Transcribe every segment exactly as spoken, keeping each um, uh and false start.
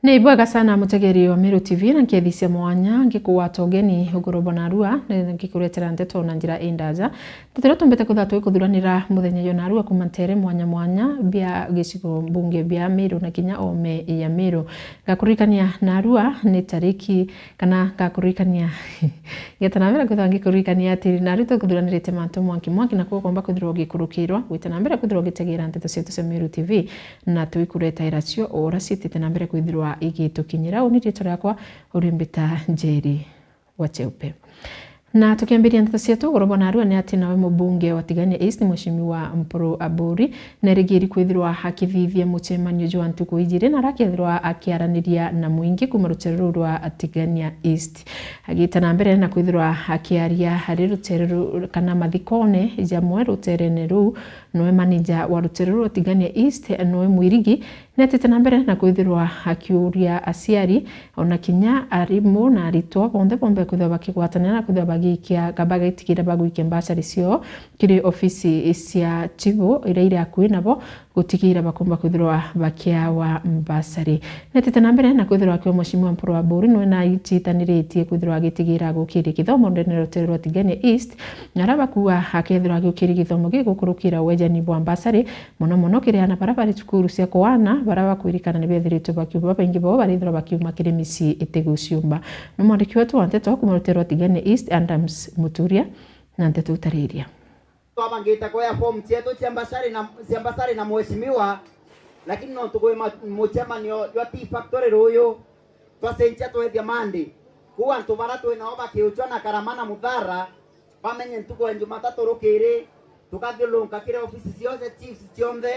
Ni bwega sana, mutegeri wa Meru T V, na nkethi cia mwanya ngikugwata ugeni uguru bwa narua, ngikuretera nteto na njira indaja. Nteto iria tumbite kwithirwa twikuthuranira muthenya jwa narua kuuma ntere mwanya mwanya bia gicigo mbunge bia Meru na kinya ome ya Meru. Ngakuririkania narua ni tariki, kana ngakuririkania ngeta na mbere kwithirwa ngikuririkania atiri, narua twikuthuranirite mantu mwanki mwanki, na kuo ukomba kwithirwa ugikurukirwa gwita na mbere kwithirwa ugitegera nteto cietu cia Meru T V, na twikuretaira cio o uria ciitite na mbere kwithirwa igitukinyira. Uni riitwa riakwa uri mbita Njeri wa Cheupe. Na tukiambiria nteto cietu, uguru bwa narua ni ati nawe mubunge wa Tigania East, Mheshimiwa Mpuru Aburi, nerigiri kwithirwa akithithia mucemanio jwa ntuku ijiri, na aria akethirwa akiaraniria na mwingi kuuma rutere ruu rwa Tigania East. Agita na mbere na kwithirwa akiaria ari rutere ru-, kana mathikone jamwe ruterene ruu, noe manager wa rutere ruu rwa Tigania East, noe Mwirigi, netete na mbere na kwithirwa akiuria aciari, ona kinya arimu na aritwa bonthe bombe kwithirwa bakigwatanira na kwithirwa bagiikia, ka bagitigira bagwikia mbacari ciao kiri ofisi cia chibu iria iri akui nabo, gutigira bakomba kwithirwa bakiawa mbacari. Netete na mbere na kwithirwa akiuga Mheshimiwa Mpuru Aburi noe naititaniritie kwithirwa agitigira gukiria kithomo ndene ya rutere rwa Tigania East, na aria bakuuga akethirwa agiukiria githomo gigukurukira wejani bwa mbacari, mono mono kiri aana baria bari cukuru cia kuana, baria bakwirikana ni bethiritwe bakiuma, babaingi bao barithirwa bakiuma kiri micii itiguciumba. Ni mwandiki wetu wa nteto kuuma rutere rwa Tigania East, Adams Muturia, na nteto utariria. Twabangite kuoya form cietu cia mbacari na, cia mbacari na mheshimiwa, lakini nontu kwi ma-, mucemanio jwa Tea Factory ruuyu, twacenjia twethia Monday. Kuu antu baria twi nao bakiuchwa na Karama na Muthara, bamenye ntuku ya Jumatatu rukiri, tukathiurunka kiri ofisi cionthe, chiefs cionthe,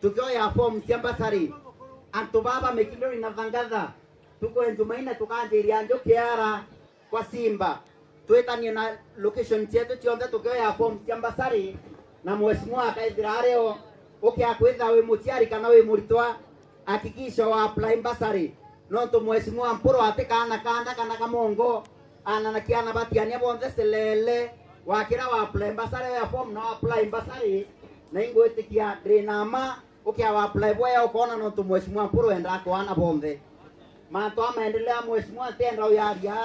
tukioya form cia mbacari. Antu baa ba Mikinduri na Thangatha, ntuku ya Jumaine tukanjiria Njukiara kwa Simba. Twitanie na location cietu cionthe tukioya form cia mbacari, na mheshimiwa akaithira ari o. Ukia kwithira wi muciari kana wi muritwa, hakikisha wa apply mbacari. Nontu mheshimiwa Mpuru ati kaana kanda kana kamongo, aana na kiana batiania bonthe selele, wakira wa apply mbacari, oya form na wa apply mbacari, na ingwitikia ndi na ma, ukia wa apply bwea ukoona nontu mheshimiwa Mpuru endaa kwa aana bonthe. Mantu a maendeleo ya mheshimiwa ntienda uyaria,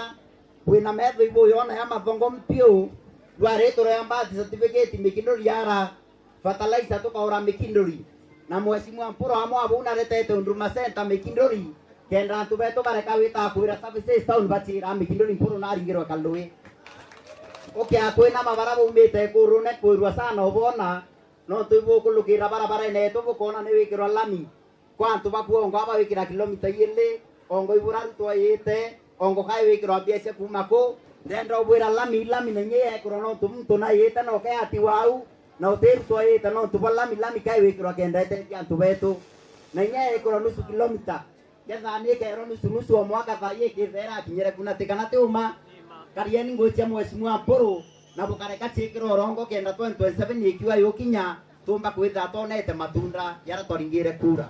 wina metho ibu uyona ya mathongo mpiu, ndwari turoya birth certificate Mikinduri ara, fertilizer tukaura Mikinduri. Na mheshimiwa Mpuru amwe abu naretete Huduma Center Mikinduri, kenda antu betu bareka wita kwira services town bachira Mikinduri Mpuru naringirwe kalui. Ukia kwina mabara baumite kurune kwirua sana ubona, nontu ibukulukira barabarene yetu bukona ni wikirwa lami. Kwa antu baku ongo abawikira kilomita igiri, ongo iburaru twaite, ongo kaiwikirwa mbeca kuuma ku, ndenda ubwira lami, lami na inya yekurwa nontu muntu naite na ukayatiwa au, na utirutwa ite nontu bwa lami, lami kaiwikirwa kenda iteethia antu betu. Na inya yekurwa nusu kilomita, ketha ni ikerwa nusu nusu o mwaka thaa ii ikithera akinyire kuna ti kana ti uma. Karieni ngugi cia mheshimiwa Mpuru, na bukareka ciikirwe urongo kenda twenty twenty-seven ikiuga yukinya, tumba kwithira twonete matunda jaria twaringire kura.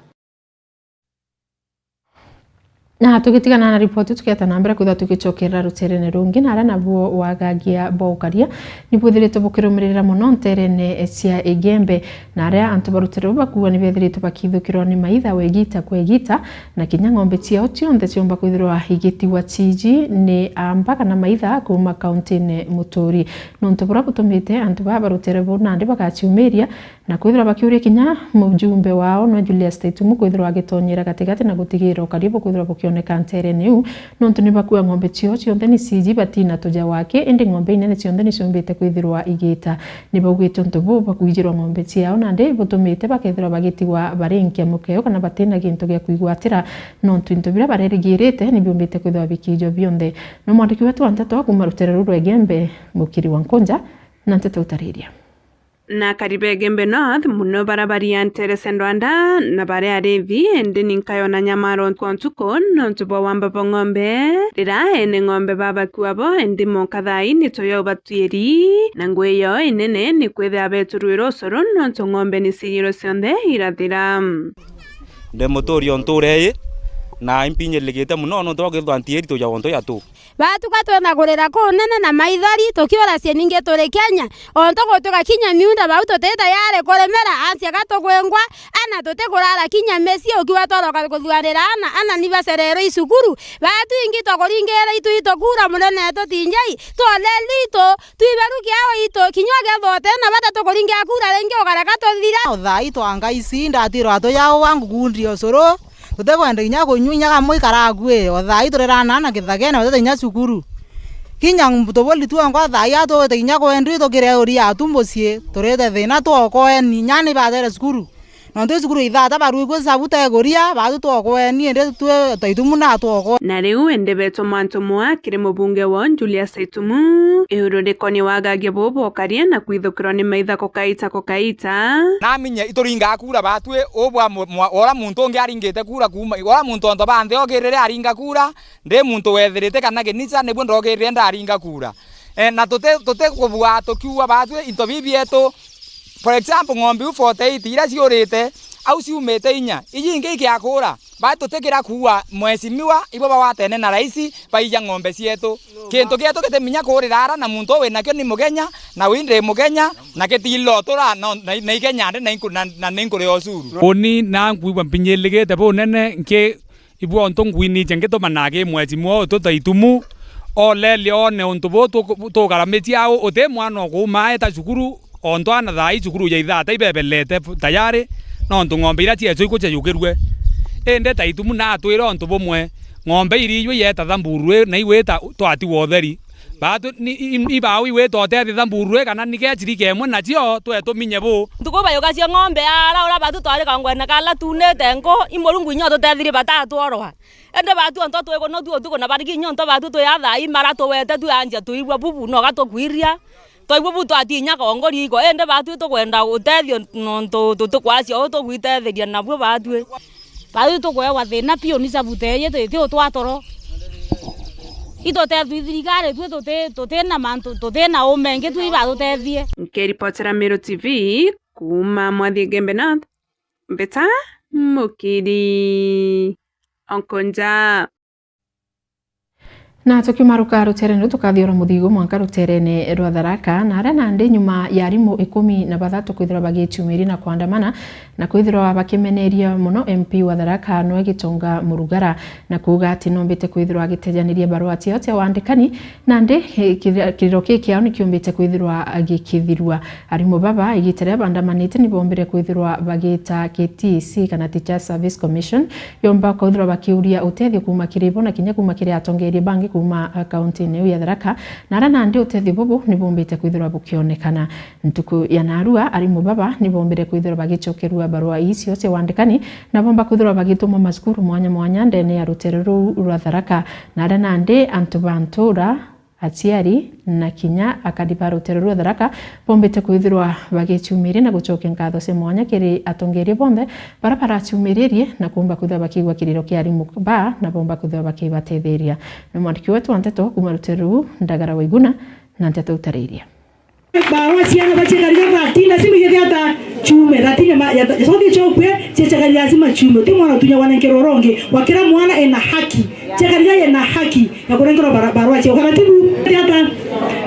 Na tugitigana na ripoti, tukieta na mbere kwithirwa tugicokerera ruterene rungi, na aria nabuo wagagia bwa ukaria ni bwithiritwe bukirumiririra mono nterene cia Igembe, na aria antu ba rutere ruu bakuuga ni bethiritwe bakithukirwa ni maitha wa igita kwa igita, na kinya ng'ombe ciao cionthe ciomba kwithirwa igitigwa ciji ni amba kana maitha kuuma kauntine muturi. Nontu buria butumite antu baa ba rutere ruu nandi bagaciumiria, na kwithirwa bakiuria kinya mujumbe wao nwe Julius Taitumu kwithirwa agitonyera gatigati na gutigira ukaria bukwithirwa bukioneka nterene iu, nontu ni bakua ng'ombe ciao cionthe ni ciji batina tuja wake, indi ng'ombe inene cionthe ni ciombite kwithirwa igita. Ni baugite untu buu bakwijirwa ng'ombe ciao, nandi butumite bakethirwa bagitigwa bari nkia mukeo kana batina gintu gia kwigwatira, nontu into biria barerigirite ni biumbite kwithirwa bikiijwa bionthe. No mwandiki wetu wa nteto kuuma rutere ruu rwa Igembe, Mukiri wa Nkunja, na nteto utariria. Na akari ba Igembe North, mono baria bari a ntere cia Ndwanda na baria ariithi, indi ni nkayona nyamaro kwa ntuku nontu bwa wamba bwa ng'ombe, riria ene ng'ombe babakua bo, indi monka thaa ii ni toyo ubatuiri, na ngui yao inene ni kwithira beturwira ucuru nontu ng'ombe ni ciiyirwe cionthe irathira. Ndi muturi o ntuura ii, na impinyirigite mono nontu bwa kwithirwa ntiiri tuja gontu ya tu. Batuka twina kurira kunene na maithori, tukiura ciiningi turi Kenya. Ontu gutuka kinya miunda bau tuti tayari kuremera, ansia ga tugwingwa, ana tuti kurara kinya micii, ukiuga tworoka kuthuanira ana, ana ni bacererwe i cukuru. Batu ingi twakuringira itu, itu kura munene tutinjai, twoleli itu, twiberu kiao itu, kinya ukethwa uti na bata tukuringira kura ringi ukareka tuthira. Uthai twa ngai ici, ndatwirwa tuyaua ngukundi ucuru. Tutikwenda inya kunyua inya kamwe ikarague, o thaai turiraana na kithagene, batete inya cukuru. Kinya tubuli twongwa thaai aa tuite inya kwendwa itukire uria atu mucii, turite thina twokoeni, inya ni batere cukuru. Nontu i cukuru ithata baruigwe cabu teguria, batu twokoeni, indi twi taitumu na twoko. Na riu indi betwa mantu mwa kiri mubunge wao Julius Itumu, iuru rikoni wagagia bubu bokaria na kwithukirwa ni maitha kukaita kukaita. Namenye ituringaa kura batwi, ubwa mu-, mwa-, ura muntu ungi aringite kura kuuma, ura muntu onto ba nthi okirire aringa kura, ndi muntu wethirite kana kinicha, nibwo ndokirire ndaringa kura. E, na tuti, tuti kubua tukiua batwi into bibi bietu. For example, ng'ombe iu forty eight iria ciurite, au ciumite inya, iji ingi ikiakura, ba tutikira kuua mheshimiwa, ibo bawatene na raisi, baija ng'ombe cietu. Kintu gietu gitiminya kurira ara, na muntu uu winakio ni mugenya, na wi ndi mugenya, na gitilo tura, na, na, na igenya ndi na inku-, na, na ni nkuria ucuru. Uni na nkwigua mpinyiligite bunene nki ibwo ontu ngwiniche ngituma nagi mwezi mwo utu ta itumu, oleli one untu bu tu-, tugaramitie au uti mwana ukuuma eta cukuru, ontu ana thaai cukuru ya ithata ibebelete tayari, nontu ng'ombe iria ciecwe ikuceyukirue. Indi ta itumu natwire untu bumwe, ng'ombe iriijwe ieta thamburue na igwita twatigwa utheri. Batu ni, i, i, ibau igwita utethia thamburue kana ni gecirika imwe nacio twe tuminye bu. Ntuku bayugacia ng'ombe ara ura batu twari kangwene kala tunite nku, i Murungu inya ututethirie batatworwa. Indi batu onto twi kuno tu utuku na barigi inya onto batu twi a thaai mara tuwete tu anjia tuigua bubu no gatukwiria. Twaigua bu twatinya kongori iko, indi batwi tukwenda utethio nontu tutikwacia uu tugwitetheria nabwo batwi. Batwi tukwewa thina piu ni cabu teeji ti, ti utwa toro. Itutethwi thirikari twi tuti, tuti na mantu, tuti na ume ingi twi ibatutethie. Nkiripotera Meru T V kuuma Mwathi Igembe North, Mbeta Mukiri Onkonja. Na tukiumaruka ruteerene ruu, tukathiura muthigu mwanka ruteerene rwa Tharaka, na aria nandi nyuma ya arimu ikumi na bathatu kwithirwa bagiciumiria na kwandamana na kwithirwa bakimeneria mono M P wa Tharaka, Noe Gitonga Murugara, na kuuga ati nombite kwithirwa agitejaniria barua ciao cia wandikani, nandi, eh, kiri-, kiriro kii kiao nikiumbite kwithirwa gikithirua. Arimu baba, igita riria bandamanite, nibombire kwithirwa bagita K T C kana Teachers Service Commission, yomba kwithirwa bakiuria utethio kuuma kiri bo na kinya kuuma kiri atongeeria bangi kuuma, a, kauntine iu ya Tharaka, na aria nandi utethio bubu nibumbite kwithirwa bukionekana. Ntuku ya naarua, arimu baba nibombire kwithirwa bagicokerua barua icio cia wandikani, na bomba kwithirwa bagitumwa macukuru mwanya mwanya ndene ya rutere ruu rwa Tharaka, na aria nandi antu ba ntura, aciari, na kinya akari ba rutere rwa Tharaka bombite kwithirwa bagiciumiria na gucokia nkatho cia mwanya kiri atongeeria bonthe baria baraciumiririe na kuumba kwithirwa bakiigua kiriro kia arimu baa na boomba kwithirwa bakibatetheria. Ni mwandiki wetu wa nteto kuuma rutere ruu, Ndagara Waiguna, na nteto utariiria. Barua ciana ba ciakariga thirteen, lazima igethia ata ciume, thirteen ya ma-, ya, ya sauti chokwe, ciakariga lazima ciume. Ti mwana tunya wana nkero ronge, wa kila mwana ena haki. Ciakariga ena haki ya kurengerwa bara-, barua cia utaratibu. Ati ata,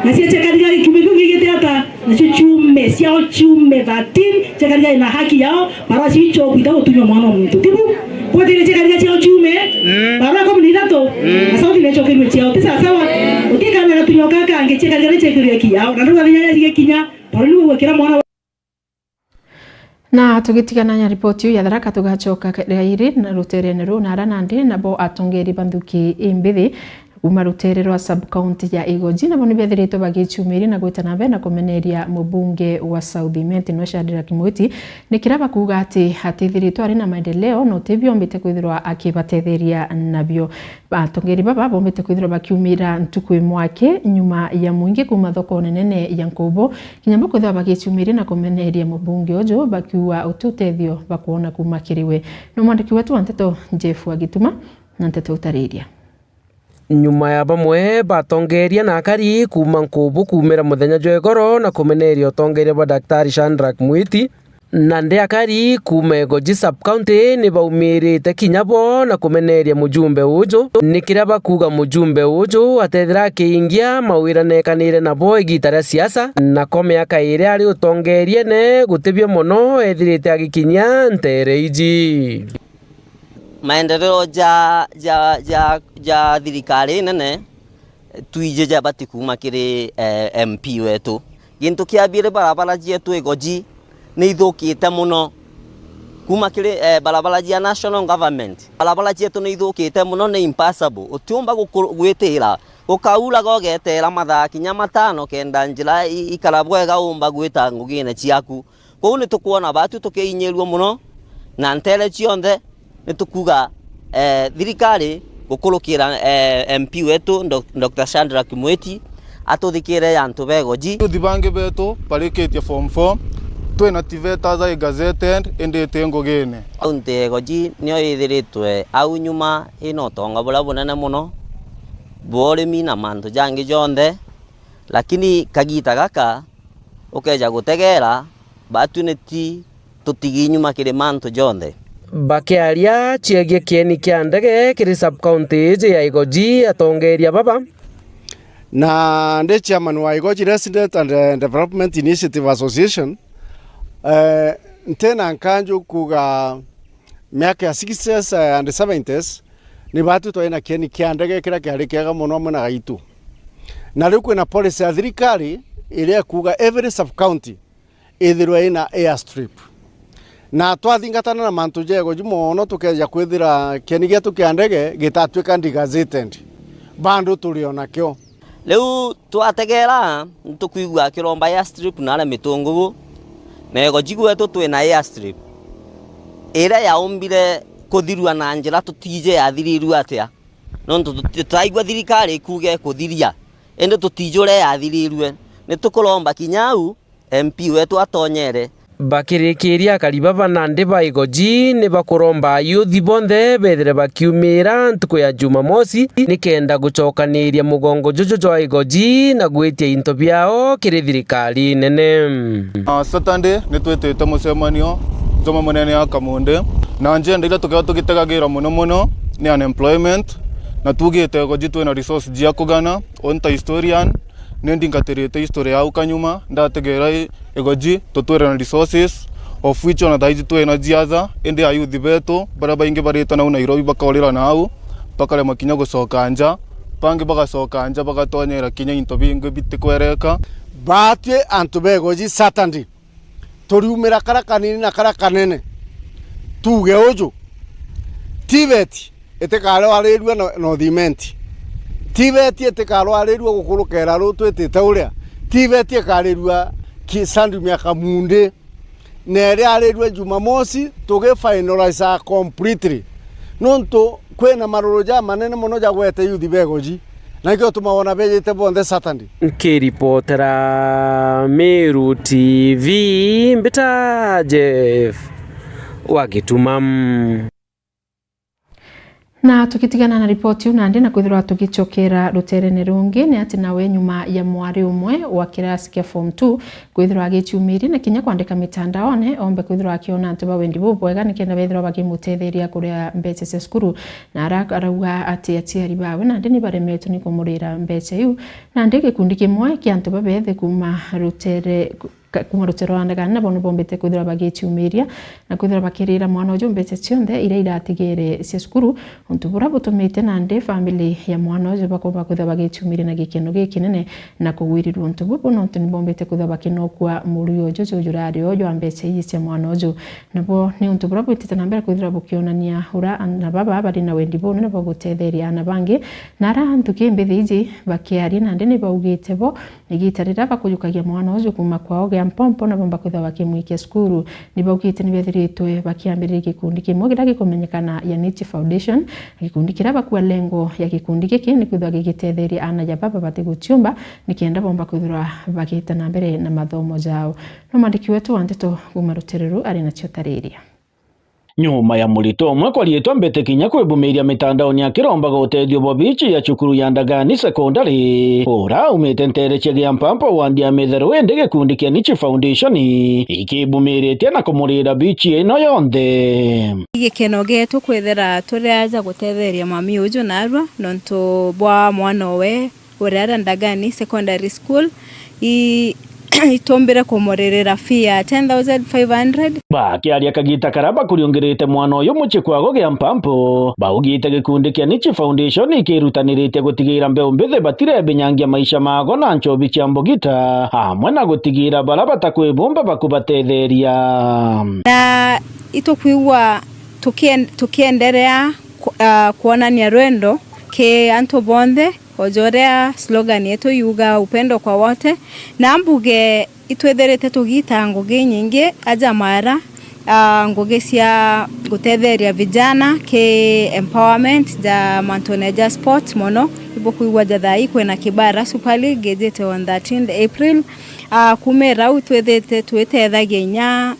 na cia ciakariga kiume kiu gigite ata, na cio ciume, ciao ciume thirteen, ciakariga ena haki yao, barua cio icho kwita gutunywa mwana wa muntu. Tibu, kwetire ciakariga ciao ciume, mm, barua kumi na ithatu, mm, na sauti ni icokerwe ciao. Ti sawa sawa, utikana na tunyoka kangi, ciakariga ni ciakirwe kiao, na nduga thinya ya gikinya, barua ni gwikira mwana wa Na tugitigana na ripoti iu ya Tharaka, tugacoka ke-, rairi na ruterene ruu, na ara nandi nabo atongeeri ba nthuki imbithi kuuma rutere rwa sub-county ya Igoji, nabo ni bethiritwe bagiciumiria na gwita na mbere na kumeneria mubunge wa South Imenti, nwe Shadrack Mwiti, ni kiria bakuuga ati atithiritwe ari na maendeleo na utibiombite kwithirwa akibatetheria nabio. Atongeeri baba bombite kwithirwa bakiumira ntuku imwe aki nyuma ya mwingi kuuma thokone nene ya Nkubu, kinya bo kwithirwa bagiciumiria na kumeneria mubunge uju, bakiuga uti utethio bakwona kuuma kiri we. Ni mwandiki wetu wa nteto Jeff Wagituma na nteto utariiria. Nyuma ya bamwe batongeeria na akari kuuma Nkubu kuumira muthenya jwa igoro na kumeneria utongeeria bwa Daktari Shadrack Mwiti, Nandi akari kuuma Igoji sub-county ni baumirite kinya bo na kumeneria mujumbe uju, ni kiria bakuuga mujumbe uju atethira akiingia mawira neekanire nabo igiita ria siasa, nako miaka iria ari utongeriene gutibio mono ethirite agikinyia nteere iji. Maendeleo ja, ja, ja, ja thirikari nene twiji jabati kuuma kiri, eh, M P wetu. Gintu kia biiri, barabara cietu Igoji ni ithukite mono. Kuuma kiri, eh, barabara cia national government, barabara cietu ni ithukite mono, ni impassable. Utiumba guku-, gwitira, gukauraga ugeteera mathaa kinya matano kenda njira i-, ikara bwega umba gwita ngugine ciaku. Kwou ni tukwona batu tukiinyirua mono na nteere cionthe. Ni tukuuga, eh, thirikari gukurukira, eh, M P wetu, Doc-, Doctor Shadrack Mwiti, atuthikire ya antu ba Igoji. Youth bangi betu barikitie form four, twina TVETs i gazetted, indi iti ngugine. Kaunti ya Igoji niyo ithiritwe au nyuma ina utonga buria bunene mono bwa urimi na mantu jangi jonthe, lakini kagiita gaka ukeja gutegeera, batu ni ti tutigi nyuma kiri mantu jonthe. Bakiaria ciegie kieni kia ndege kiri sub-county iji ya Igoji, atongeria baba. Na ndi chairman wa Igoji Resident and, eh, Development Initiative Association, eh, ntina nkanju kuuga miaka ya sixties, eh, and seventies, ni batu twari na kieni kia ndege kiria kiari kiega mono amwe na gaitu. Na riu kwina policy ya thirikari iria ikuuga every sub-county ithirwe ina airstrip. Na twathingatana na mantu ja Igoji mono, tukeja kwithira kieni gietu kia ndege gitatwika degazetted. Bado turi o nakio. Riu twategeera, nitukwigua akiromba airstrip naria Mitungugu, na Igoji gwetu twina airstrip iria yaumbire kuthirua na njira tutiji yathirirue atia, nontu tuti-, turaigua thirikari ikuuga ikuthiria, indi tutiji uria yathirirue. Nitukuromba kinya au M P wetu atonyere. Bakirikiria, akari baba nandi ba Igoji ni bakuromba ayuthi bonthe bethire bakiumira ntuku ya Jumamosi nikenda gucokaniria mugongo juju jwa Igoji na gwitia into biao kiri thirikari nene. Ah, Saturday ni twitite mucemanio Njuma munene ya Kamundi, na njenda iria tukethirwa tugitegagira mono mono ni unemployment, na tuugite Igoji twina resource jia kugana. Unta historian, ni ndingatirite history yau kanyuma, ndategera i-, Igoji tutwire na resources, of which ona thaiji twina jiatha, indi ayuthi betu baria baingi barite nau Nairobi bakaurira nau, bakaremwa kinya gucoka nja, bangi bagacoka nja bagatonyera kinya into bingi bitikwereka. Batwi antu ba Igoji Saturday, turiumira karia kanini na karia kanene. Tuuge uju, TVET itikarwarirua na, na North Imenti. TVET itikarwarirua gukurukera ruu twitite uria. TVET ikarirua ki-, Sunday ya Kamundi. Na iria arirua Jumamosi, tugifinalize completely. Nontu kwina maruru jamanene mono jagwete youth ba Igoji. Na ikio tumaona bejite bonthe Saturday. Nkiripotera Meru T V, mbita Jeff wa Gituma. Na tugitigana na ripoti iu nandi na kwithirwa tugicokera ruterene rungi, ni ati nawe nyuma ya mwari umwe wa kirasi kia form two kwithirwa agiciumiria na kinya kwandika mitandaone, ombe kwithirwa akiona antu ba wendi bubwega nikenda bethirwa bakimutetheria kuria mbeca cia cukuru, na ara-, arauga ati aciari bawe nandi ni baremetwe ni kumurira mbeca iu. Nandi gikundi kimwe kia antu babethi kuma rutere, ka-, kuma rutere rwa ndagane nabo ni bombite kwithirwa bagiciumiria na kwithirwa bakirira mwana uju mbeca cionthe iria iratigere cia cukuru, untu buria butumite nandi family ya mwana uju bakomba kwithirwa bagiciumiria na gikeno gikinene na kugwirirua untu bubu, nontu ni bombite kwithirwa bakinokua murio juju jurari o jwa mbeca ii cia mwana uju. Nabo ni untu buria bwitite na mbere kwithirwa bukionania uria ana baba bari na wendi bunene bwa gutetheria ana bangi, na ara nthuki mbithi iji bakiaria nandi ni baugite bo, igita riria bakujukagia mwana uju kuma kwao gia mpompo na bomba kwithirwa bakimwikia cukuru. Ni baugite ni bethiritwe bakiambiriria gikundi kimwe kiria gikumenyekana ya Niche Foundation. Gikundi kiria bakua lengo ya gikundi giki ni kwithirwa gigitetheria ana ja baba batiguciumba, nikenda bomba kwithirwa bagita na mbere na mathomo jao. No mwandiki wetu wa ndeto kuma rutere ruu ari nacio tariria. Nyuma ya murito umwe kwa riitwa Mbete kinya kwibumiria mitandaoni akirombaga utethio bwa bichi ya cukuru ya Ndagani Secondary, ura aumite nteere cia Giampampa wandi ya Mitheru, indi gikundi kia Nichi Foundation ikibumiritie na kumurira bichi ino yonthe. Gikeno gietu kwithira turi aja gutetheria mami uju narua, nontu bwa mwana owe uria ari Ndagani Secondary School, i-, itumbire kumuririra fee ya ten thousand five hundred. Bakiaria kagita karia bakuriungirite mwana uyu mucii kwao Giampampa, baugite gikundi kia Nichi Foundation ikirutaniritie gutigira mbeu mbithi batirebinyangia maisha mago na nchobi cia mbugita, amwe na gutigira baria batakwibumba bakubatetheria. Na itukwigua tukien-, tukienderea ku-, ah, kwonania rwendo ki antu bonthe, o ja uria slogan yetu yuga, upendo kwa wote. Na mbuge itwithirite tugiita ngugi inyingi aja Mara, ah, ngugi cia gutetheria vijana ki empowerment ja mantune ja sport mono. Ibukwigua ja thaa ii kwina Kibara Super League ijite on thirteenth April. Ah, kumira au twithite twitethagia inya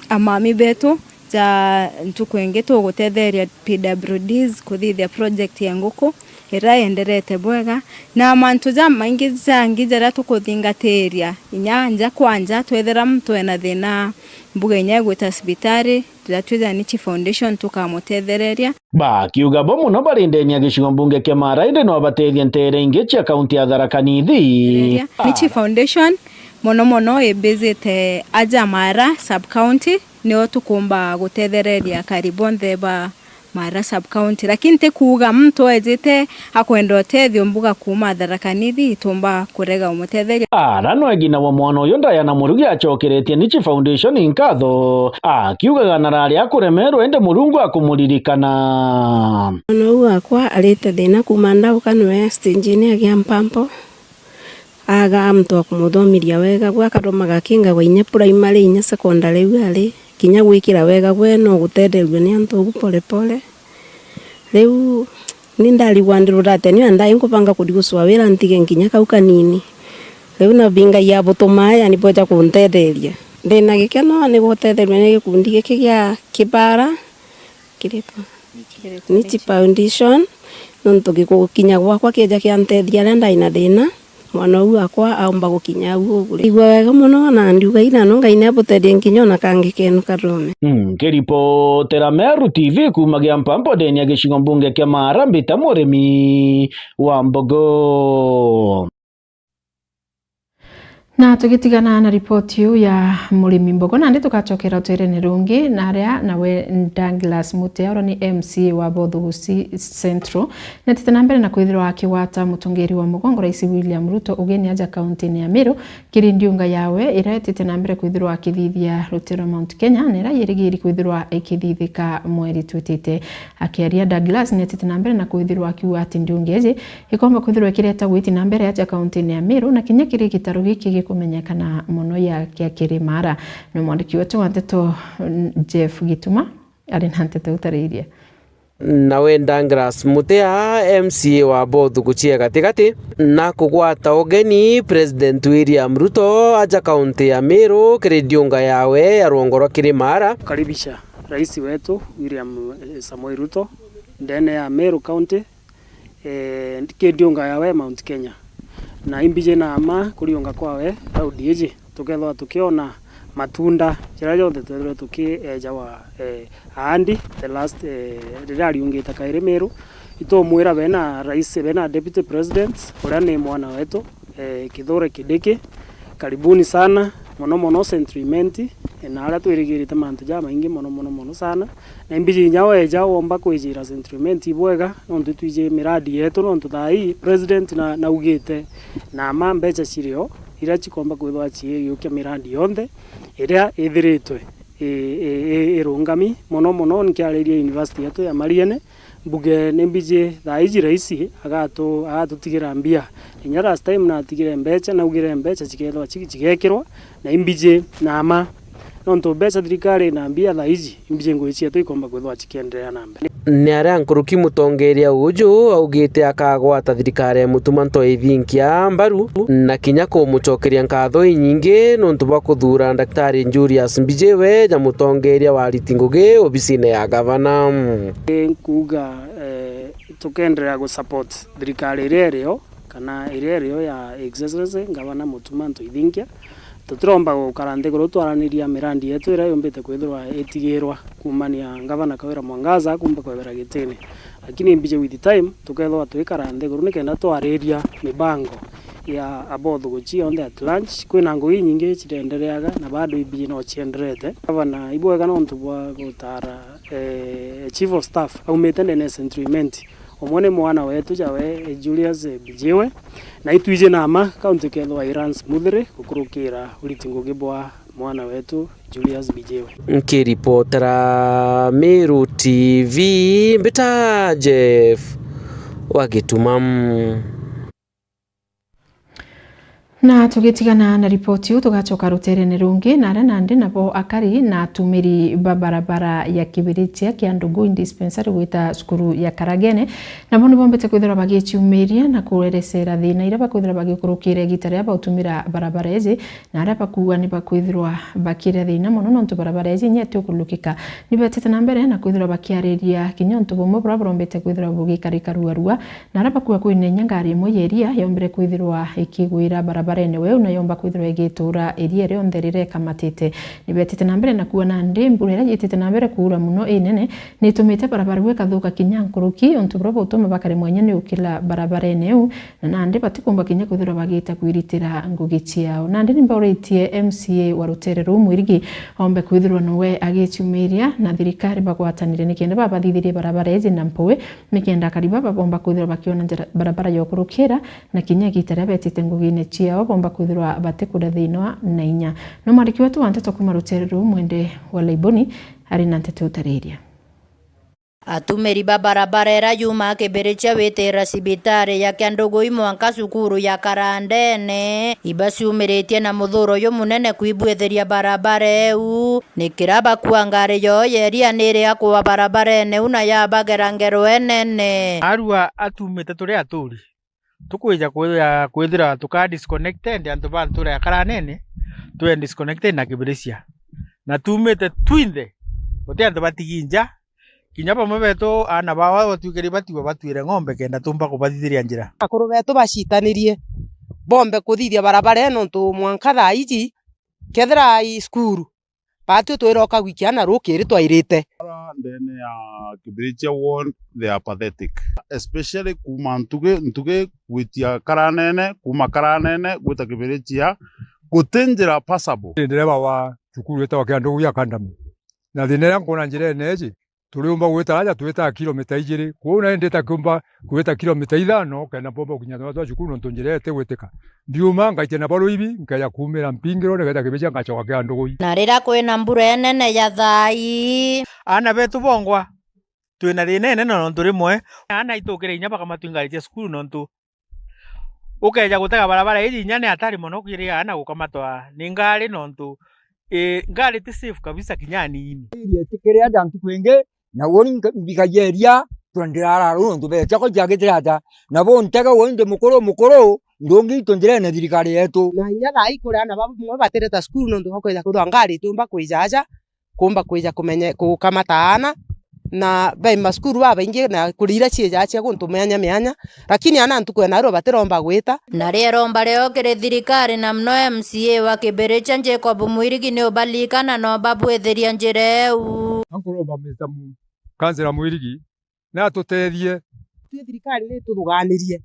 amami betu ja ntuku ingi tugutetheria P W Ds kuthithia project ya nguku iria yenderete bwega, na mantu jamaingi jangi jaria tukuthingatiria inya nja kwa nja. Twethira muntu ena thina mbuga inya igwita cibitari, riria twi ja Nichi Foundation tukamutethereria. Bakiuga bo mono bari ndene ya gicigo mbunge kia Mara, indi no bateethie nteere ingi cia kaunti ya Tharaka Nithi. Nichi Foundation mono mono ibizite aja Mara sub county, nio tukumba gutethereria akari bonthe ba Mara sub county. Lakini ti kuuga muntu ejite akwenda utethio mbuga kuuma Tharaka Nithi itumba kurega umutetheria. Ara no egina wa mwana uyu Diana Murugi acokeretie Nichi Foundation nkatho, akiugaga narari akuremerwa, indi Murungu akumuririkana. Mwana uu wakwa arite thina kuuma ndauka niwe stage-ini ya Giampampa. Aaga muntu wa kumuthomiria wega, gwe akathoma gakingagwa inya primary, inya secondary, u ari kinya gwikira wega, gwe no gutetheerua ni antu ugu pole pole. Riu ni ndarigwa ndirurate niu andai nkubanga kuthi gucua wira ntige nkinya kau kanini. Riu na bingagia butuma yani bweja kuntetheeria. Ndina gikeno ni gutetheerua ni gikundi giki gia Kibara, kiritwa Nichi Foundation, nontu gikukinya gwakwa kieja kiantethia aria ndai na thina, mwana uu wakwa aumba gukinya au ugu. Igua wega mono, na ndiuga inano Ngai ni abutethie nkinya ona kangi kenu karome. Nkiripotera Meru T V kuuma Giampampa ndene ya gicigo mbunge kia Mara, mbita murimi wa mbogo. Na tugitigana na ripoti iu ya murimi mbogo, nandi tugacokera utwirene rungi, na aria nawe Douglas Mutea, uria ni M C A wa Bothuguchi Central, netite na mbere na kwithirwa akigwata mutungiri wa mugongo Rais William Ruto ugeni aja kaunti-ini ya Meru kiri ndiunga yawe iria etite na mbere kwithirwa akithithia rutere rwa Mount Kenya, na iria yirigiri kwithirwa ikithithika mweri twitite. Akiaria, Douglas netite na mbere na kwithirwa akiuga ati ndiunga iji ikomba kwithirwa ikireta gwiti na mbere aja kaunti-ini ya Meru, na kinya kiri gitaro giki gikumenyekana mono ya, kia Kirimara. Ni mwandiki wetu wa nteto, Jeff Gituma, ari na nteto utariiria. Nawe Douglas Mutea, M C A wa Bothuguchi ya gatigati, na kugwata ugeni President William Ruto aja kaunti ya Meru kiri ndiunga yawe ya rwongo rwa Kirimara. Kukaribisha rais wetu William, eh, Samoei Ruto ndene ya Meru County, eh, ki ndiunga yawe Mount Kenya. Na imbiji na mma kuriunga kwawe round iji, tukethirwa tukiona matunda jaria jonthe twethirwe tukiejawa, eh, aandi the last, eh, riria ariungite kairi Meru. Itumwira bena rais, bena deputy president, uria ni mwana wetu, eh, Kithure Kindiki. Karibuni sana, mono mono Central Imenti, eh, na aria twirigirite mantu jamaingi mono mono mono sana. Na imbiji inya weja womba kwijira Central Imenti ibwega, nontu itwiji miradi yetu, nontu thaa ii president na, naugite na mma mbeca cirio iria cikomba kwithirwa ciiyukia miradi yonthe iria ithiritwe i, i, i, irungami. Mono mono nkiaririe university yetu ya Mariene, mbuge ni mbiji thaa iji raisi agatu-, agatutigira mbia. Inya last time natigire mbeca, naugire mbeca cikethirwa ci-, cigekirwa, na imbiji na mma. Nontu mbeca thirikari ina mbia thaa iji, imbiji ngui cietu ikomba kwithirwa cikienderea na mbere. Ni aria nkuruki mutongeria uju augite akagwata thirikari ya Mutuma Ntoithinkia mbaru na kinya kumucokeria nkatho inyingi nontu bwa kuthura Daktari Julius Mbijiwe ja mutongeria wa ariti ngugi obisine ya gavana. Nkuuga, eh, tukenderea gu support thirikari iria irio, kana iria irio ya Excellency Ngavana Mutuma Ntoithinkia. Tutiromba gukara nthiguru twaraniria mirandi yetu iria yumbite kwithirwa itigirwa kuumania Ngavana Kawira Mwangaza kumba kwebera gitine. Lakini mbiji with time, tukethirwa twikara nthiguru nikenda twariria mibango ya abothuguchi yonthe at large. Kwina ngugi inyingi cirendereaga na bado imbiji no cienderete. Gavana, ibwega nontu bwa gutara, eh, Chief of Staff aumite ndene ya Central Imenti. Umwe ni mwana wetu jawe, eh, Julius, eh, Mbijiwe, na itwiji na mma county kethirwa i run smoothly gukurukira uriti ngugi bwa mwana wetu Julius Mbijiwe. Nkiripotera Meru T V, mbita Jeff wa Gituma. Na tugitigana na ripoti iu, tugacoka ruterene rungi, na aria nandi nabo akari na atumiri ba barabara ya Kibirichia kia Ndugui Dispensary gwita cukuru ya Karagene, nabo nibombete kwithirwa bagiciumiria na kuerecera thina iria bakwithirwa bagikurukira igita riria bautumira barabara iji, na aria bakuuga ni bakwithirwa bakiria thina mono nontu barabara iji inya itiukurukika. Ni betete na mbere na kwithirwa bakiariria kinya untu bumwe buria burombete kwithirwa bugikarika ruarua, na aria bakuuga kwina inya ngari imwe ya iria yombire kwithirwa ikigwira barabarene weu na yomba kwithirwa igituura iria rionthe riria ikamatite. Ni betete na mbere na kuuga nandi mbura iria yitite na mbere kuura mono inene ni itumite barabara iu ikathuka kinya nkuruki, untu buria butuma bakaremwa inya ni ukila barabarene iu, na nandi batikumba kinya kwithirwa bagita kwiritira ngugi ciao. Nandi ni mbauritie M C A wa rutere ruu Mwirigi ombe kwithirwa nowe agiciumiria na thirikari bagwatanire nikenda babathithirie barabara iji na mpui, nikenda akari baba bomba kwithirwa bakiona njira, barabara ya ukurukira, na kinya igita riria betite ngugine ciao bomba kwithirwa batikuria thina na inya. No mwandiki wetu wa nteto kuuma rutere ruu Mwende wa Laiboni ari na nteto utariria. Atumiri ba barabara iria yumaa Kibirichia witira cibitari ya Kiandugui mwanka cukuru ya Karandene, ibaciumiritie na muthuro jumunene kwibwithiria barabara iu. Ni kiria bakua ngari yoo ya iria ni iria kua barabarene iu na yabagera ngero inene. Arua atumite turi aturi. Tukwija kwithira, kwithira tuka disconnected, antu ba ntura ya Karanene, twe disconnected na Kibirichia. Na tumite twinthe, guti antu batigi nja, kinya bamwe betu aana bao batwikiri batiwe batwire ng'ombe kenda tumba kubathithiria njira. Akuru betu bacitanirie, bombe kuthithia barabara ino nontu mwanka thaa iji, kethira i cukuru, batwi twiroka gwikia na rukiri twairite. Ara ndene ya Kibirichia ward, they are pathetic. Especially kuuma Ntugi, Ntugi gwitia Karanene, kuuma Karanene gwita Kibirichia, guti njira passable. Ni ndereba wa cukuru witagwa Kiandugui Academy. Na thina iria nkwona njirene iji, turiumba gwita aja, twitaa kilomita ijiri. Kwou nandi ndita kiumba gwita kilomita ithano, kenda mpomba gukinya twa, twa cukuru, nontu njira itigwitika. Ndiuma, ngaitia na baruibi, nkeja kuumira Mpingiro, ngeja Kibirichia, ngacoka Kiandugui. Na riria kwina mbura inene ya thaa ii. Aana betu bongwa, twina thina inene nontu rimwe, aana itukire inya bakamatwingaria cia cukuru nontu ukeja gutega barabara iji inya ni hatari mono kiri aana gukamatwa ni ngari nontu, ii, ngari ti safe kabisa kinya anini. Iria itikiri aja ntuku ingi, na uuni nka-, mbikagia iria, tondira araru nontu becha ko ciagitire aja. Na bo ntega uuni ndi mukuru mukuru, ndungi itu njirene thirikari yetu. Na inya thaa ii kuri aana bamwe batireta cukuru nontu bwa kwija kwithirwa ngari itiumba kwija aja. Kuumba kwija kumenye, gukamata aana, na bai macukuru babaingi na kuri iria ciijaa cia guntu mianya mianya, lakini aana ntuku ya naarua batiromba gwita. Na ria iromba riao kiri thirikari na mono M C A wa Kibirichia Jacob Mwirigi ni ubalikana na ubabwithiria njira iu. Ankuromba Mister Mu-, Kansela Mwirigi, na atutethie. Twi thirikari ni ituthuganirie,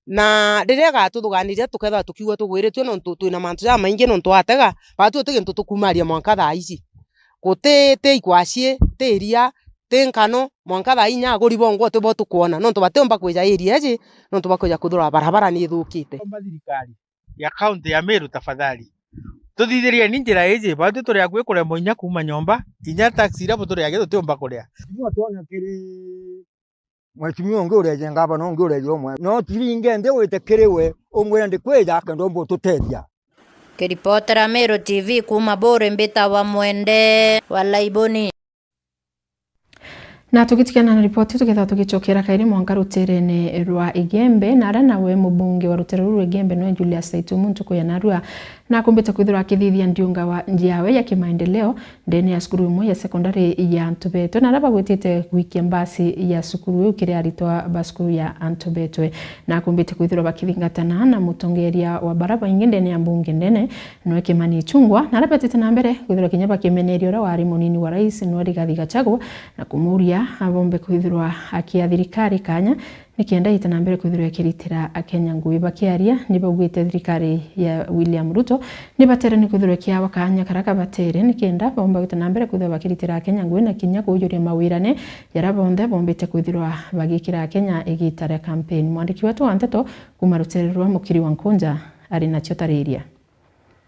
na riria igatuthuganiria tukethirwa tukiigua tugwiritue nontu twina mantu jamaingi nontu watega, batwi uti gintu tukumaria mwanka thaa iji. Guti, ti ikwaci, ti iria, ti nkano, mwanka thaa inya aguri bongwa uti bo tukwona nontu batiumba kwija area iji nontu bakwija kwithirwa barabara ni ithukite. Omba thirikari ya kaunti ya Meru, tafadhali, tuthithirieni njira iji, batwi turi akui kuremwa inya kuuma nyomba, inya taxi iria buturiagia tutiumba kuria. Mheshimiwa, twona kiri mheshimiwa ungi ureje ngavana, ungi ureje umwe, no tiringe nthi wite kiri we, umwire ndikwija, kenda umba ututethia. Kiripotera Meru T V kuuma Buuri, mbitawa Mwende wa Laiboni. Na tugitigana na ripoti, tukethirwa tugicokera kairi mwanka ruterene rwa Igembe, na aria nawe mubunge wa rutere ruru rwa Igembe, nwe Julius Saitumu, ntuku ya narua, nakumbite kwithirwa akithithia ndiunga wa njiawe ya kimaendeleo ndene ya cukuru imwe ya sekondari ya Antubetwe, na aria bagwitite gwikia mbasi ya cukuru iu kiri aritwa ba cukuru ya Antubetwe. Nakumbite kwithirwa bakithingatana na mutongeria wa bara baingi ndene ya mbunge ndene, nwe Kimani Ichung'wah, na aria betite na mbere kwithirwa kinya bakimeneria uria wari munini wa rais, nwe Rigathi Gachagua, na kumuria abombe kwithirwa akia thirikari kanya nikenda ite na mbere kwithirwa ikiritira Akenya ngui. Bakiaria, ni baugite thirikari ya William Ruto ni batere ni kwithirwa ikiawa kanya karia kabatere nikenda bomba gwita na mbere kwithirwa bakiritira Akenya ngui na kinya kuujuria mawirane jaria bonthe bombite kwithirwa bagikira Akenya igita ria kampeni. Mwandiki wetu wa nteto kuuma rutere rwa Mukiri wa Nkunja ari nacio tariria.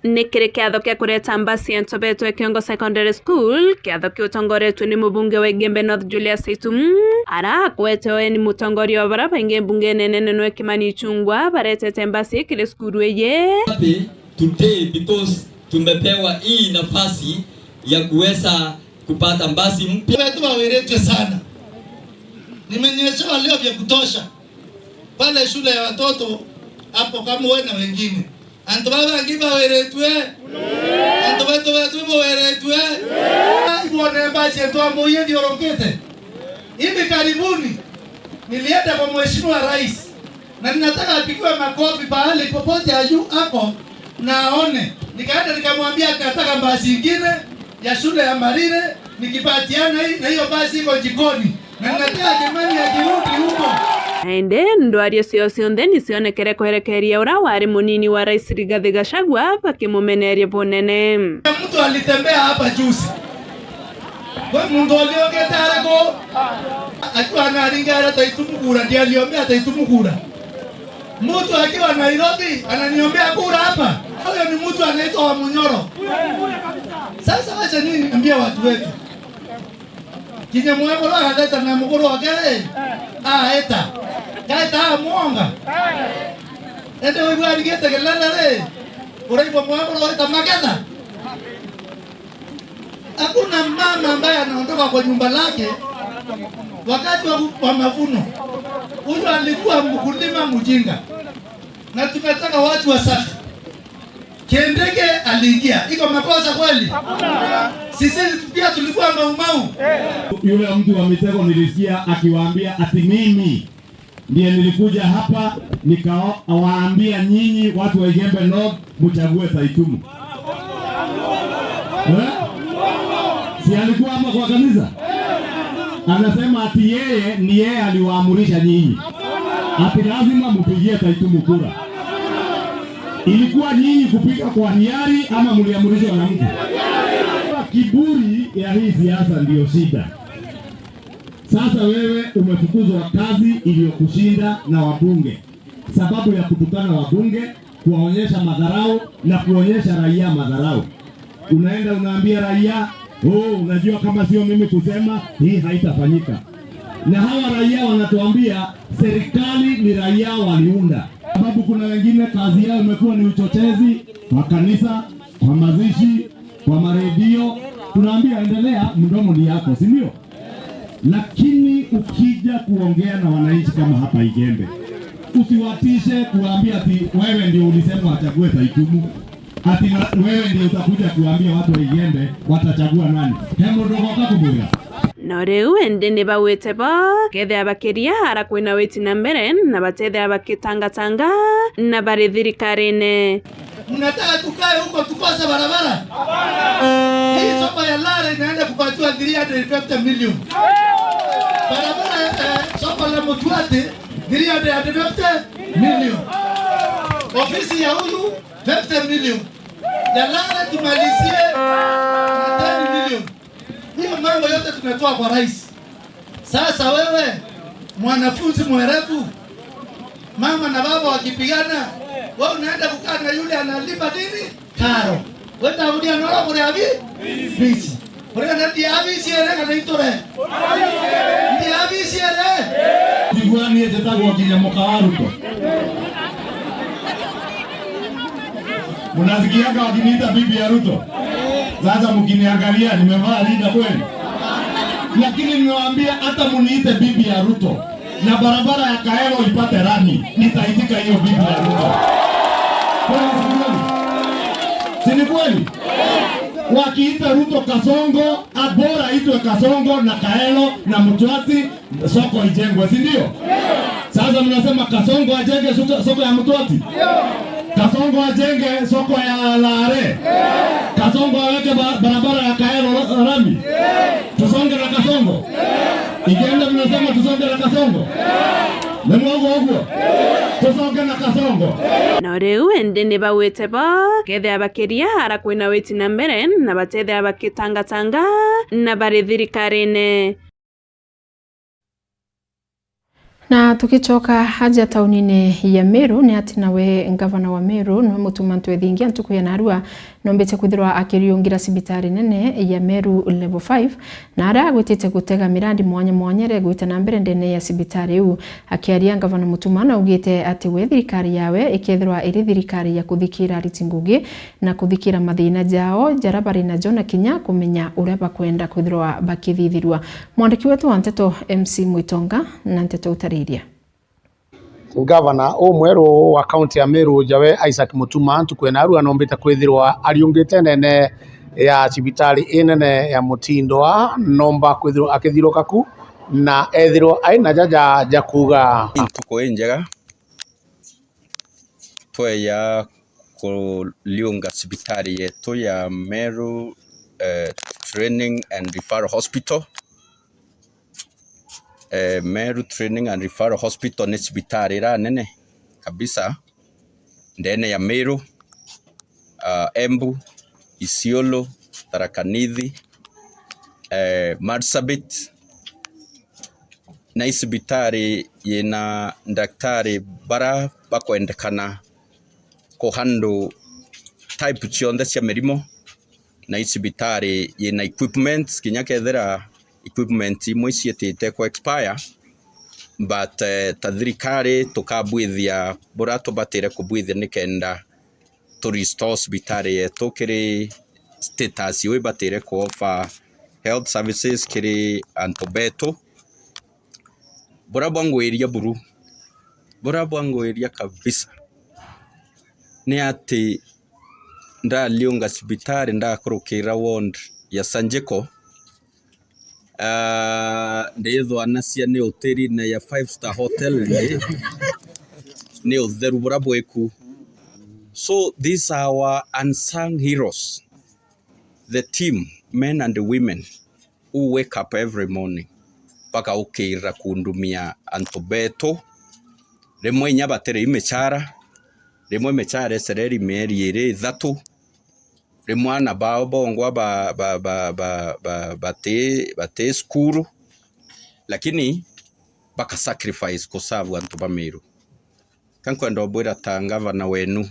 Ni kiri kiatho kia kureta mbasi ya Ntobetwe Kiongo Secondary School, kiatho kiu utongoretue ni mubunge wa Igembe North Julius Itum, ara akwete ugeni mutongoria wa bara baingi mbungene nene nwe Kimani Ichung'wah, baretete mbasi kiri cukuru iyi. Happy today because tumepewa hii nafasi ya kuweza kupata mbasi mpya. Wetu wawiritwe sana. Nimenyeshewa leo vya kutosha pale shule ya watoto hapo Kamwe na wengine. Antu baba bangi bawiritue. Antu betu betu ibuwiritue. Ibwone mbasi yetu amwe ithiurukite. Hivi karibuni nilienda kwa Mheshimiwa Rais na ninataka apigiwe makofi pahali popote aju ako na aone. Nikaenda nikamwambia akataka mbasi ingine ya shule ya Marire, nikipatiana hii, na hiyo mbasi iko jikoni. Na ninataka Kimani akirudi huko. Na indi ndwario cio cionthe ni cionekere kwerekeria uria wari munini wa rais Rigathi Gachagua bakimumeneria bunene. Mtu alitembea hapa juzi. We muntu aliongete ariku? Akiwa anaringa ara Taitumu kura, ndialiombea Taitumu kura. Mtu akiwa Nairobi ananiombea kura hapa. Huyo ni mtu anaitwa wa Munyoro. Sasa wacha nini niambie watu wetu? Kinya mwekuru agatheta na mukuru wake ri, aeta. Gaeta amwonga. Ende wigua arigite kelele ri, uraigua mwekuru weta magetha. Hakuna mama ambaye anaondoka kwa nyumba lake wakati wa, wa mavuno. Huyu alikuwa mkulima mjinga. Na tunataka watu wasafi. Kindiki aliingia. Iko makosa kweli? Sisi pia tulikuwa maumau. Yule mtu wa mitego nilisikia akiwaambia ati mimi ndiye nilikuja hapa nikawaambia nyinyi watu wa Igembe North mchague Taitumu. Eh? Si alikuwa hapa kwa kanisa? Anasema ati yeye ni yeye aliwaamurisha nyinyi. Ati lazima mpigie Taitumu kura. Ilikuwa nyinyi kupika kwa hiari ama mliamrishwa na mtu? Kiburi ya hii siasa ndio shida. Sasa wewe umefukuzwa kazi iliyokushinda na wabunge sababu ya kutukana wabunge, kuwaonyesha madharau na kuonyesha raia madharau. Unaenda unaambia raia, "Oh, unajua kama sio mimi kusema, hii haitafanyika." Na hawa raia wanatuambia serikali ni raia waliunda. Sababu kuna wengine kazi yao imekuwa ni uchochezi kwa kanisa, kwa mazishi, kwa maredio. Tunaambia, "Endelea, mdomo ni yako, si ndio?" Lakini ukija kuongea na wananchi kama hapa Igembe, usiwatishe kuwaambia ati wewe ndio ulisema wachague Taitumu. Ati na, wewe ndio utakuja kuambia watu wa Igembe watachagua nani? He mundu ugoka kumwira? No riu indi ni bawite bo, kethira bakiria ara kwina witi na mbere, na batethira bakitangatanga na bari thirikarine. Mnataka tukae huko tukose barabara? Hii soko ya Lare inaenda kupatiwa three hundred fifty million. Barabara, eh, soko la Mutuati, three hundred fifty million. Ofisi ya huyu, fifty million. Ya Lare tumalizie, ten million. Hiyo mambo yote tumetoa kwa rais. Sasa wewe, mwanafunzi mwerevu, mama na baba wakipigana, wewe unaenda kukaa na yule analipa nini? Karo. Wenda udia noro kuri abi? Bici. Kuri na ndi abi ciere kana itore? Ndi abi ciere? Tigwani ete tagwo kinya mukawaruko. Mnasikiaga wakiniita bibi ya Ruto? Sasa mkiniangalia, nimevaa rinda kweli? Lakini nimewaambia, hata muniite bibi ya Ruto, na barabara ya Kaelo ipate rami, nitaitika hiyo bibi ya Ruto. Kweli si kweli? Si ni kweli? Wakiita Ruto Kasongo, a, bora itwe Kasongo na Kaelo na Mtwati, soko ijengwe, si ndio? Sasa mnasema Kasongo ajenge suka-, soko ya Mtwati? Kasongo ajenge soko ya Lare? Kasongo aweke ba-, barabara ya Kaelo ra-, rami? Tusonge na Kasongo? Ikienda mnasema tusonge na Kasongo? Ni mwogo uguo? Tusonge na Kasongo? No riu indi ni bawite bo, kethira bakiria ara kwina witi na mbere, na batethira bakitangatanga na bari thirikarine. Na tugicoka aja taunine ya Meru, ni ati nawe ngavana wa Meru niwe Mutuma M'Ethingia ntuku ya narua nombite kwithirwa akiriungira cibitari nene ya Meru Level five, na aria agwitite gutega mirandi mwanya mwanya iria igwite na mbere ndene ya cibitari iu. Akiaria, ngavana Mutuma naugite ati we thirikari yawe ikethirwa iri thirikari ya kuthikira ariti ngugi na kuthikira mathina jao jaria bari najo, na kinya kumenya uria bakwenda kwithirwa bakithithirua. Mwandiki wetu wa nteto M C Mwitonga na nteto utariria. Ngavana umweru wa kaunti ya Meru, jawe Isaac Mutuma, ntuku ya narua anombite kwithirwa ariungite nene ya cibitari inene ya Mutindwa, nomba kwithirwa akithiruka ku na ethirwa aina jaja ja kuuga. Ntuku injega. Tweya kuriunga cibitari yetu ya Meru, eh, Training and Referral Hospital. Eh, Meru Training and Referral Hospital ni cibitari iria nene kabisa ndene ya Meru, ah, Embu, Isiolo, Tharaka Nithi, eh, Marsabit, na i cibitari yina ndaktari bara bakwendekana ku handle type cionthe cia mirimo, na i cibitari yina equipments, kinya kethira equipment imwe icietite ku expire, but, eh, ta thirikari tukabwithia buria tubatire kubwithia nikenda tu restore cibitari yetu kiri status iu ibatire ku offer health services kiri antu betu. Buria bwangwiria buru, buria bwangwiria kabisa, ni ati ndariunga cibitari ndakurukira ward ya Sanjiko, ah, ndithwanacia ni hotelini ya five star hotel, ni, ni utheru buria bwiku. So these are our unsung heroes, the team, men and women who wake up every morning bagaukirira kundumia antu betu. Rimwe inya batiri i michara, rimwe michara icereri mieri iri ithatu, rimwe ana bao bongwa ba, ba, ba, ba, ba, bati, bati cukuru, lakini baka sacrifice ku serve antu ba Meru. Ka nkwenda ubwira ta ngavana wenu,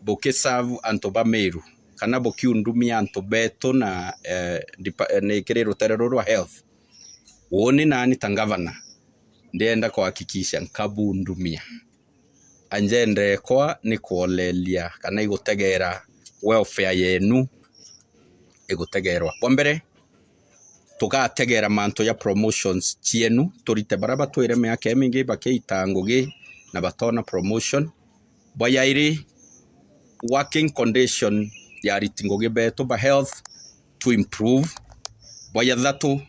buki serve antu ba Meru, kana bukiundumia antu betu na, eh, depa-, eh, ni kiri rutere ruru rwa health. Uuni nani ta ngavana, ndienda kuhakikisha nkabundumia. Agenda ekwa ni kwoleria kana igutegera welfare yenu igutegerwa. Bwa mbere, tugategera mantu ja promotions cienu, turite baria batwire miaka imingi bakiita ngugi na batona promotion. Bwa yairi, working condition ya ariti ngugi betu ba health to improve. Bwa jathatu,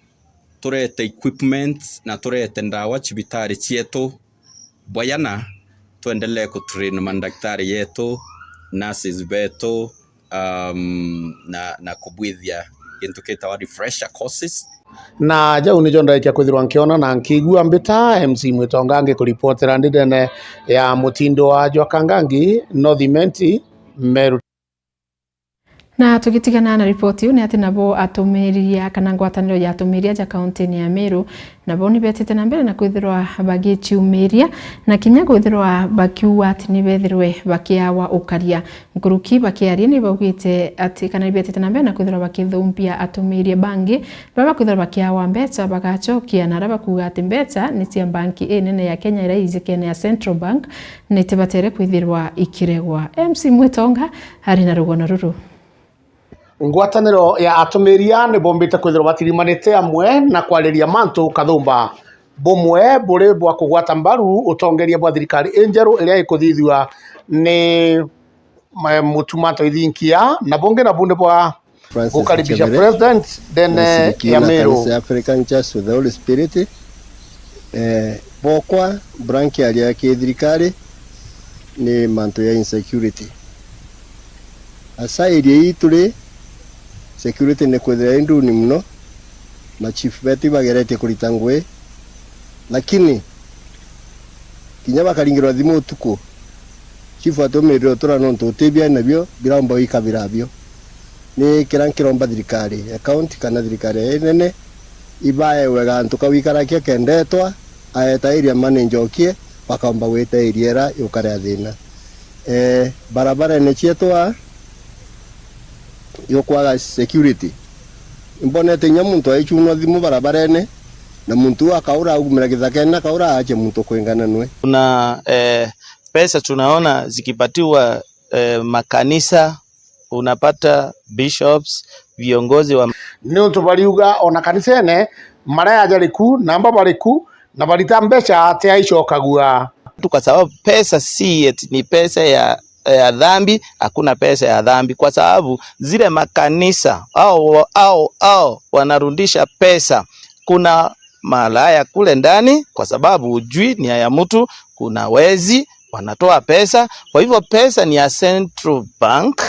turete equipment na turete ndawa cibitari cietu. Bwa jana, twendelee kutrain mandaktari yetu, nurses betu, um, na, na kubwithia gintu gitawa refresher courses. Na jau nijo ndaikia kwithirwa nkiona na nkigua mbita M C Mwitonga ngikuripotera ndi ndene ya Mutindwa jwa Kangangi, North Imenti, Meru. Na tugitigana na ripoti iu, ni ati nabo atumiria kana ngwataniro ya atumiria ja kaunti-ini ya Meru, nabo ni betite na mbere na kwithirwa bagiciumiria na kinya kwithirwa bakiuga ati ni bethirwe bakiawa ukaria. Nkuruki bakiaria ni baugite ati kana ni betite na mbere na kwithirwa bakithumbia atumiria bangi baria bakwithirwa bakiawa mbeca bagacokia, na aria bakuuga ati mbeca ni cia banki inene ya Kenya iria ijikene ya Central Bank, ni tibatere kwithirwa ikiregwa. M C Mwitonga ari na rugono ruru. Ngwataniro ya atumiria ni bombite kwithirwa batirimanite amwe na kwariria mantu kathumba. Bumwe buri bwa kugwata mbaru utongeria bwa thirikari injeru iria ikuthithua ni ma-, Mutuma Ntoithinkia, na bungi nabu ni bwa Francis gukaribisha Chebere, president ndene ya Meru. Kanisa ya African Church of the Holy Spirit. Eh, bokwa, bura nkiaria ki thirikari ni mantu ya insecurity. Asa area ii turi, security ni kwithira i nduni muno, ma chief betu ibageretie kurita ngui, lakini kinya bakaringirwa thimu utuku, chief atumirire utura nontu uti bia nabio biraumba gwikabira bio. Ni kira nkiromba thirikari ya county kana thirikari ya inene ibaewe gantu ka gwikarakia kendetwa, aeta area manager okie, bakaumba gwita area ira yukare ya thina. Eh, barabarene cietwa yukwaga security. Imbonete inya muntu aicunwa thimu barabarene, na muntu uu akaura augumira githakene, akaura aache muntu kwingana nwe. Kuna, eh, pesa tunaona zikipatiwa, eh, makanisa, unapata bishops, viongozi wa Niuntu bariuga ona kanisene, maraya jari ku, na amba bari ku, na barita mbeca ti aicokagua. Tu kwa sababu pesa si eti ni pesa ya, ya dhambi, hakuna pesa ya dhambi, kwa sababu zile makanisa, au, au, au wanarudisha pesa, kuna malaya kule ndani, kwa sababu hujui nia ya mtu, kuna wezi wanatoa pesa. Kwa hivyo pesa ni ya Central Bank,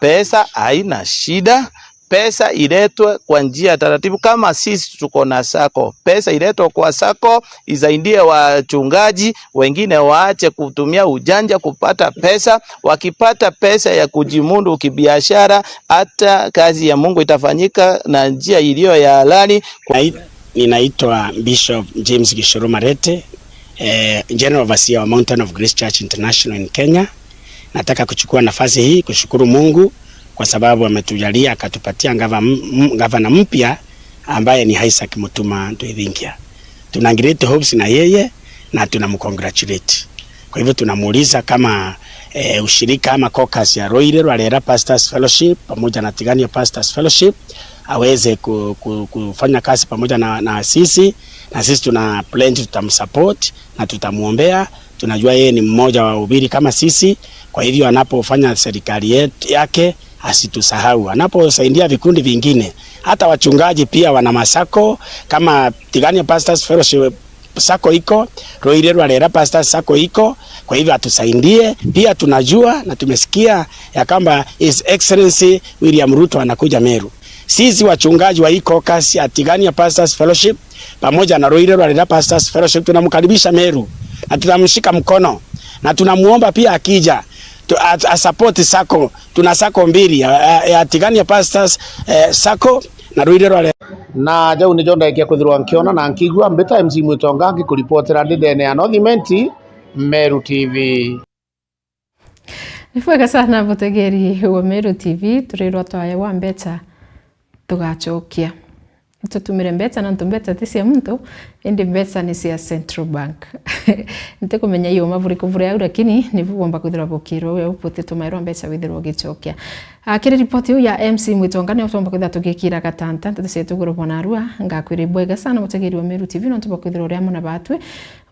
pesa haina shida, pesa iletwe kwa njia taratibu. Kama sisi tuko na sacco, pesa iletwe kwa sacco, isaidie wachungaji, wengine waache kutumia ujanja kupata pesa. Wakipata pesa ya kujimundu kibiashara, hata kazi ya Mungu itafanyika na njia iliyo ya halali. Nai-, ninaitwa Bishop James Gishuru Marete, eh, General Overseer wa Mountain of Grace Church International in Kenya. Nataka kuchukua nafasi hii kushukuru Mungu kwa sababu ametujalia akatupatia ngava-, m-, gavana mpya ambaye ni Isaac Mutuma Ntoithinkia. Tuna great hopes na yeye na tunamcongratulate. Kwa hivyo tunamuuliza kama, eh, ushirika ama caucus ya Ruiri rwa Rera Pastors Fellowship pamoja na Tigania Pastors Fellowship aweze ku-, ku-, kufanya kazi pamoja na, na sisi, na sisi tuna pledge tutamsupport na tutamuombea. Tunajua yeye ni mmoja wa wahubiri kama sisi, kwa hivyo anapofanya serikali yet-, yake, asitusahau. Anaposaidia vikundi vingine, hata wachungaji pia wana masacco, kama Tigania Pastors Fellowship sacco iko, Ruiri rwa Rera Pastors sacco iko, kwa hivyo atusaidie. Pia tunajua na tumesikia ya kwamba His Excellency William Ruto anakuja Meru. Sisi wachungaji wa hii caucus ya Tigania Pastors Fellowship pamoja na Ruiri rwa Rera Pastors Fellowship tunamkaribisha Meru na tunamshika mkono na tunamuomba pia akija tu-, a-, a-, support sacco. Tuna sacco mbili ya, ya, ya Tigania Pastors, eh, sacco na Ruiri rwa Rera. Na jau nijo ndaikia kwithirwa nkiona na nkigua. Mbita M C Mwitonga ngikuripotera ndi ndene ya North Imenti, Meru T V. Ni bwega sana, mutegeri wa Meru T V, turirwa twaya wa mbeca tugacokia. Tutumire mbeca, nontu mbeca ti cia muntu, indi mbeca ni cia Central Bank. Ntikumenya i uma buriku buri au, lakini nibu bugomba kwithirwa bukirwa uria ubutitumairwa mbeca withirwa ugicokia. Ah, kiri ripoti iu ya M C Mwitonga, nio tugomba kwithirwa tugikira gatanta nteto cietu iguru bwa narua. Ngakwira ibwega sana, mutegeri wa Meru T V, nontu bwa kwithirwa uri amwe na batwi.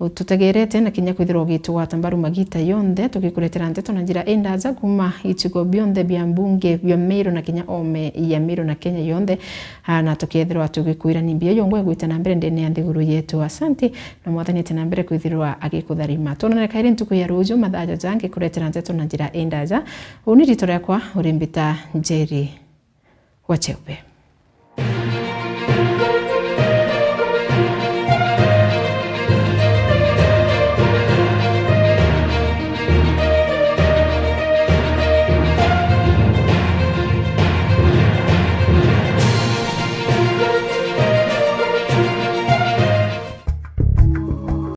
Ututegerete na kinya kwithirwa ugitugwata mbaru magita yonthe, tugikuretera nteto na njira indaja kuma icigo bionthe bia mbunge bia Meru na kinya ome ya Meru na Kenya yonthe. Ah, na tukethirwa tugikwira ni mbia yongwa igwite na mbere ndene ya nthiguru yetu. Asante, na Mwathani ete na mbere kwithirwa agikutharima. Twonane kairi ntuku ya ruju mathaa jaja ngikuretera nteto na njira indaja. Uni rito riakwa uri Mbita Njeri wa Cheupe.